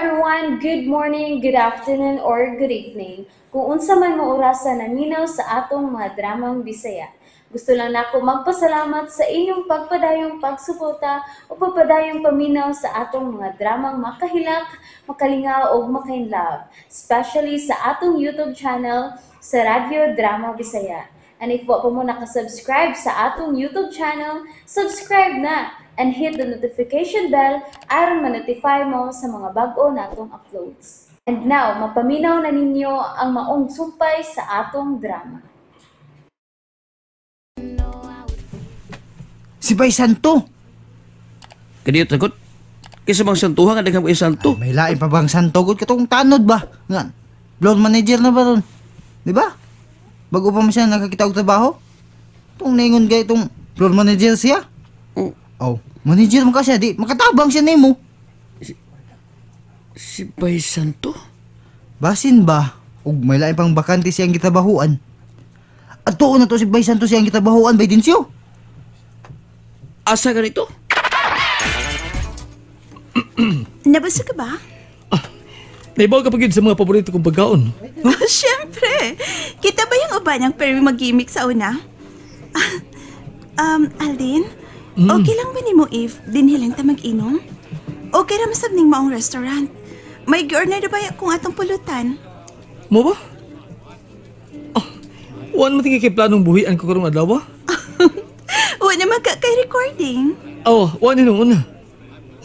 Everyone! Good morning, good afternoon, or good evening. Kung unsa man mo orasa naminaw sa atong mga dramang Bisaya. Gusto lang nako magpasalamat sa inyong pagpadayong pagsuporta o pagpadayong paminaw sa atong mga dramang makahilak, makalingaw ug makainlove, especially sa atong YouTube channel sa Radyo Drama Bisaya. And if wa pa mo nakasubscribe sa atong YouTube channel, subscribe na and hit the notification bell aron ma-notify mo sa mga bag-o natong uploads. And now, mapaminaw na ninyo ang maong sumpay sa atong drama. Si Bay Santo. Kaniyo takot. Kaysa bang santuha nga daghang kay santo. Ay, may lain pa bang santo gud katong tanod ba? Nga. Floor manager na ba ron? Di ba? Bago pa man siya nakakita og trabaho. Itong naingon kay itong floor manager siya. Oh, manager man ka siya di makatabang siya nimo. Si Bay Santo? Basin ba? Og may lain pang bakante siyang gitabahuan. Adto na to si Bay Santo siyang gitabahuan bay Dinsyo. Asa ganito? Nabasa ka ba? Naibaw ka pa gid sa mga paborito kong pagkaon. No? Siyempre. Kita ba yung uban ang permi mag-gimmick sa una? Aldin, okay lang ba nimo if dinhilan ta mag-inom? Okay ra masab ning maong restaurant. May gi-order na ba kung atong pulutan? Mo ba? Ah, wan mo tingin kay planong buhian ko karong adlaw? Wa naman ka kay recording. Oh, wa ni noon.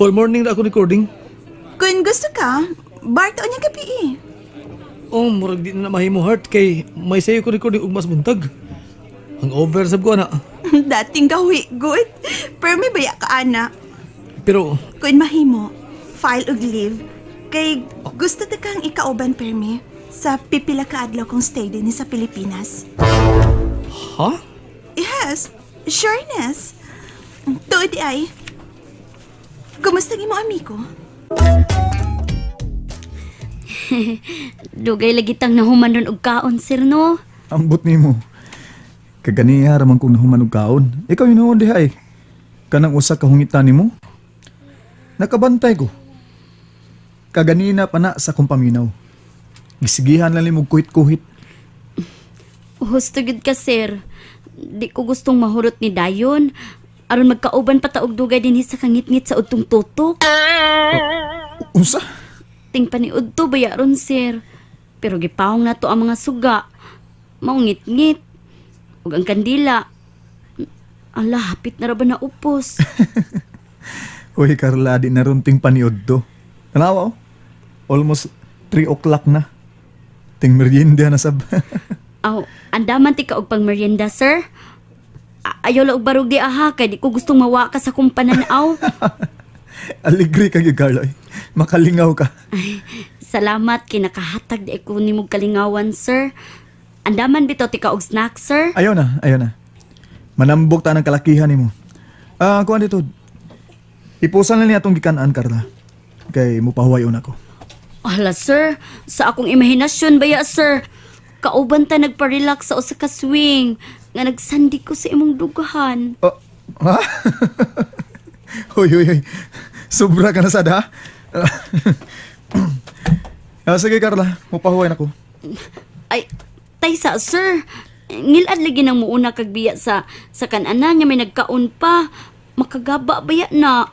Whole morning na ako recording. Kung gusto ka, bar taon niya gabi eh. Oh, murag di na mahimo heart kay may sayo ko recording ug mas buntag. Ang over sab ko ana. Dating gawi good. Pero may baya ka ana. Pero kung mahimo, file og leave. Kay gusto ta kang ikauban permi sa pipila ka adlaw kong stay din sa Pilipinas. Ha? Yes, sureness. Tuod ay. Kumusta ang imong amigo? Dugay lagi tang nahuman og kaon, sir, no? Ambot nimo. Kaganiha ra man kong nahuman og kaon. Ikaw hinuon diha eh. Kanang usa ka hungitan nimo. Nakabantay ko. Kaganina pa na sa kong paminaw. Gisigihan lang nimo kuhit-kuhit. Husto gyud ka, sir. Di ko gustong mahurot ni Dayon. Aron magkauban pa ta og dugay dinhi sa kangitngit sa udtong tutok. Unsa? Ting paniudto baya ron, sir. Pero gipahong na to ang mga suga. Maungit-ngit. Ug ang kandila. Ala, hapit na ra ba na upos? Uy, Carla, di na ron ting paniudto. Tanawa, oh. Almost 3 o'clock na. Ting merienda na sab. Aw, andaman ti ka og pangmerienda, sir. Ayaw la og barog di aha, kay di ko gustong mawa ka sa kong pananaw. Aligri ka gyud, Carla. Makalingaw ka. Ay, salamat kay nakahatag di ko nimog kalingawan, sir. Andaman bitaw ti ka og snack, sir. Ayaw na, ayaw na. Manambok ta ng kalakihan nimo. Kuan dito. Ipusan lang niya atong gikan-an, Carla. Kay mupahuway una ko. Ala, sir, sa akong imahinasyon baya, sir. Kauban ta nagpa-relax sa usa ka swing nga nagsandi ko sa imong dugahan. Oh, ha? Hoy, hoy, hoy. Sobra ka na sad, ha? Sige, Carla. Mupahuway na ko. Ay, taysa, sir. Ngilad lagi nang muuna kag biya sa kananan niya may nagkaon pa. Makagaba baya na.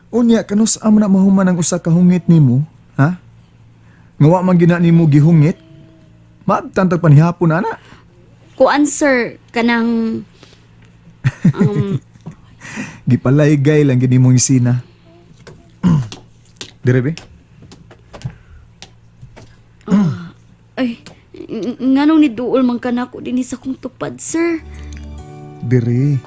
Unya, kanus amo na mahuman ang usa ka hungit nimo, ha? Nga wa man gina nimo gihungit, maabtan tag panihapon ana. Kuan, sir, kanang gipalaygay lang gid nimong isina. Dire be? Ay, nganong ni duol man kanako dinhi sa kong tupad, sir? Dire.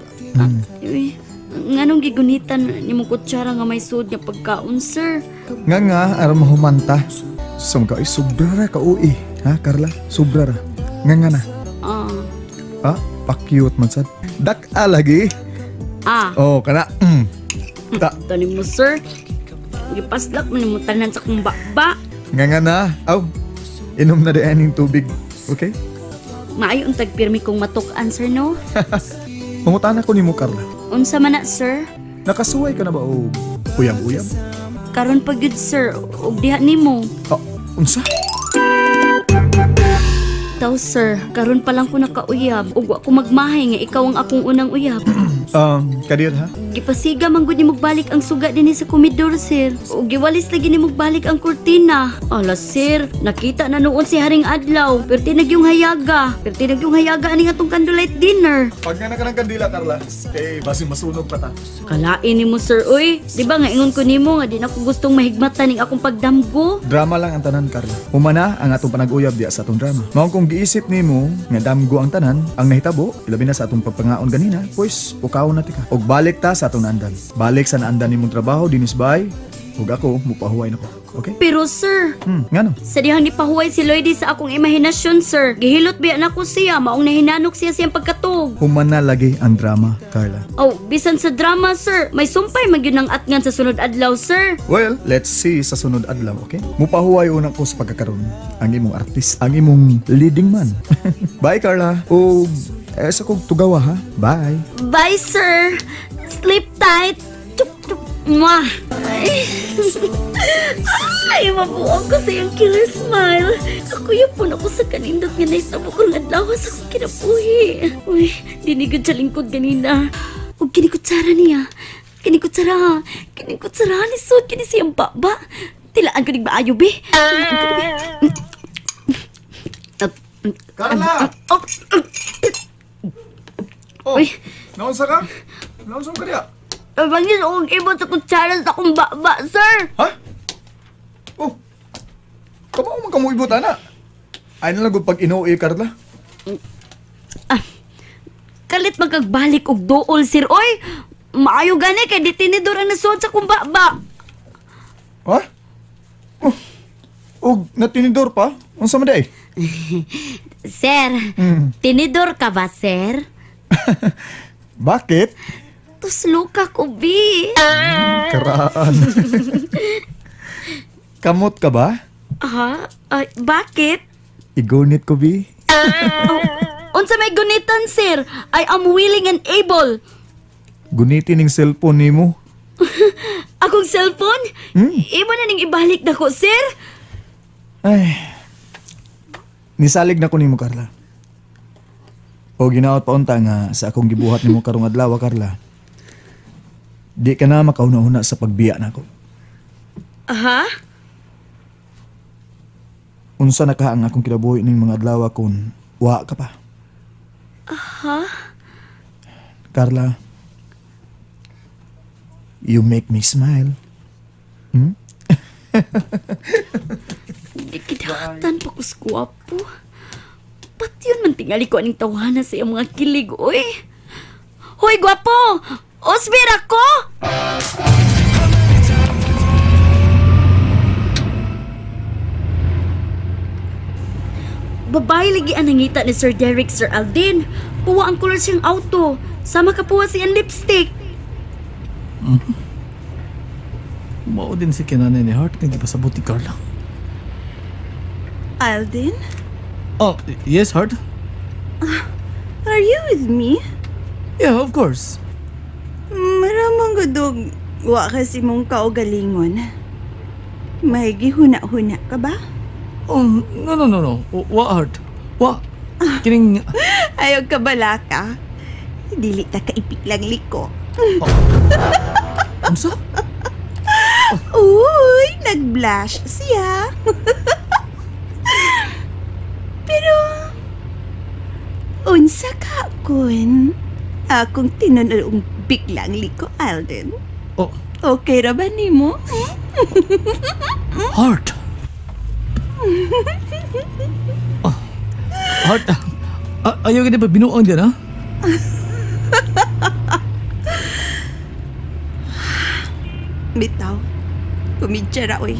Ay, nganong gigunitan nimong kutsara nga may suod nga pagkaon, sir? Nga nga, aron mahumanta. Sa mga ay, sobra ra ka uwi. Ha, Carla? Sobra ra. Nga nga na. Ah, pa-cute man sad. Dak-a lagi. Ah. Oh, kana. Ta. Tani mo, sir. Gipaslak man nimo tanan sa kong bakba. Nga nga na. Aw. Inom na di aning tubig. Okay? Maayo ang tagpirmi kong matuk-an, sir, no? Mangutana ko nimo, Carla. Unsa man na, sir? Nakasuway ka na ba o uyab-uyab? Karon pa gyud, sir, ug diha nimo. Oh, unsa? Taw, sir, karon pa lang ko nakauyab ug wa ko magmahay nga ikaw ang akong unang uyab. Kadiyot ha? Gipasiga man gud nimo balik ang suga dinhi sa komedor, sir. Ug giwalis lagi nimo balik ang kurtina. Ala, sir, nakita na noon si Haring Adlaw. Perti nagyung hayaga. Perti nagyung hayaga ani atong candlelight dinner. Pag nga na ka ng kandila, Carla, kay basi masunog pa ta. Kalain nimo, sir, uy. Di ba nga ingon ko nimo nga di na ko gustong mahigmatan ning akong pagdamgo? Drama lang ang tanan, Carla. Humana ang atong panag-uyab diya sa atong drama. Mao kung giisip nimo nga damgo ang tanan, ang nahitabo, ilabi na sa atong pagpangaon ganina, pues pukaw na tika. Og balik ta sa atong naandan. Balik sa naandan nimong trabaho dinis bay, ug ako mupahuway na ko. Okay? Pero sir, Ngano? Sa dihang nipahuway si Lloydie sa akong imahinasyon, sir. Gihilot biya nako siya, maong nahinanok siya siyang pagkatug. Humana lagi ang drama, Carla. Oh, bisan sa drama, sir. May sumpay man gyud ang atngan sa sunod adlaw, sir. Well, let's see sa sunod adlaw, okay? Mupahuway una ko sa pagkakaroon. Ang imong artist, ang imong leading man. Bye, Carla. O, sa kong tugawa, ha? Bye. Bye, sir. Sleep tight. Chup, chup. Mwah. Ay, ay mabuang ko sa iyong killer smile. Kakuyapon ako sa kanindot nga naisabo ko ng adlaw sa akong kinabuhi. Uy, dinigod sa lingkod ganina. Ug kinikutsara niya. Kinikutsara. Kinikutsara ni Sod. Kini siyang baba. Tilaan ko nig maayo, be. Tilaan ko nig. Carla! Oh, Oh, Uy. naunsa ka? Naunsa ka diya? Bangis akong ibot sa kutsara sa akong baba, sir. Ha? Oh, kamao man kamo ibot, ana. Ay na lang gud pag inuwi, Carla. Kalit magkagbalik og duol, sir. Oy, maayo gani kay di tinidor ang nasuod sa akong baba. Ha? Oh, og natinidor pa? Unsa man di ay? Sir, tinidor ka ba, sir? Bakit? Tuslo ka ko, bi. Karaan. Kamot ka ba? Ha? Ay, bakit? Igunit ko, bi. Oh, unsa may gunitan, sir? I am willing and able. Gunitin ning cellphone nimo. Akong cellphone? Imo na ning ibalik nako, sir. Ay. Nisalig na ko nimo, Carla. O ginaot pa unta nga sa akong gibuhat nimo karong adlaw, Carla. Di ka na makauna-una sa pagbiya nako. Ha? Unsa na ka ang akong kinabuhi ning mga adlaw kun wa ka pa? Ha? Carla, you make me smile. Di kidatan pa ko sa gwapo. Pat yun man tingali ko aning tawanan sa iyang mga kilig, oy. Hoy, gwapo! Osbir ako! Babae lagi ang nangita ni Sir Derek, Sir Aldin. Puwa ang kulor siyang auto. Sama ka puwa siyang lipstick. Mao din si kinanay ni Heart nga gipasabot ni Carla. Alden? Oh, yes, Heart? Are you with me? Yeah, of course. Maramang gudog, wa kasi mong kaugalingon. May gihuna-huna ka ba? Oh, no. Wa, Heart. Wa. Kining... Ayaw ka balaka. Dili ta kaipik lang liko. Unsa? Uy, nag-blush siya. Pero, unsa ka kun? Akong tinunong biglang liko, Alden. Oh, Okay ra ba nimo? Heart. Oh, Heart. Ayaw ka di ba binuang dyan, ha? Bitaw. Kumidya ra, oy.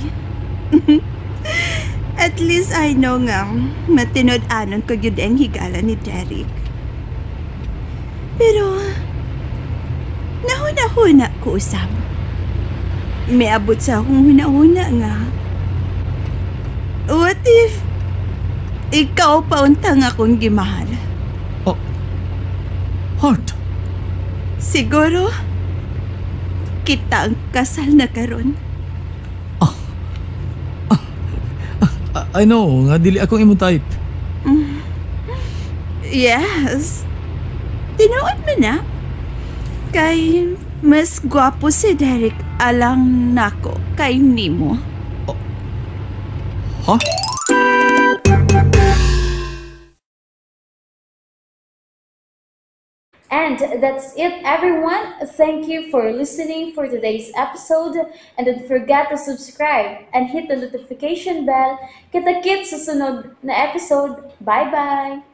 At least I know nga, matinod-anon ko gyud ang higala ni Derek. Pero, nahuna-huna ko usab. May abot sa akong huna-huna nga. What if ikaw pa untang akong gimahal? Oh, Heart. Siguro, kita ang kasal na karon. I know nga dili akong imong type. Yes. Tinuod man na. Kay mas gwapo si Derek alang nako kay nimo. Ha? And that's it, everyone. Thank you for listening for today's episode. And don't forget to subscribe and hit the notification bell. Kita-kits sa sunod na episode. Bye-bye!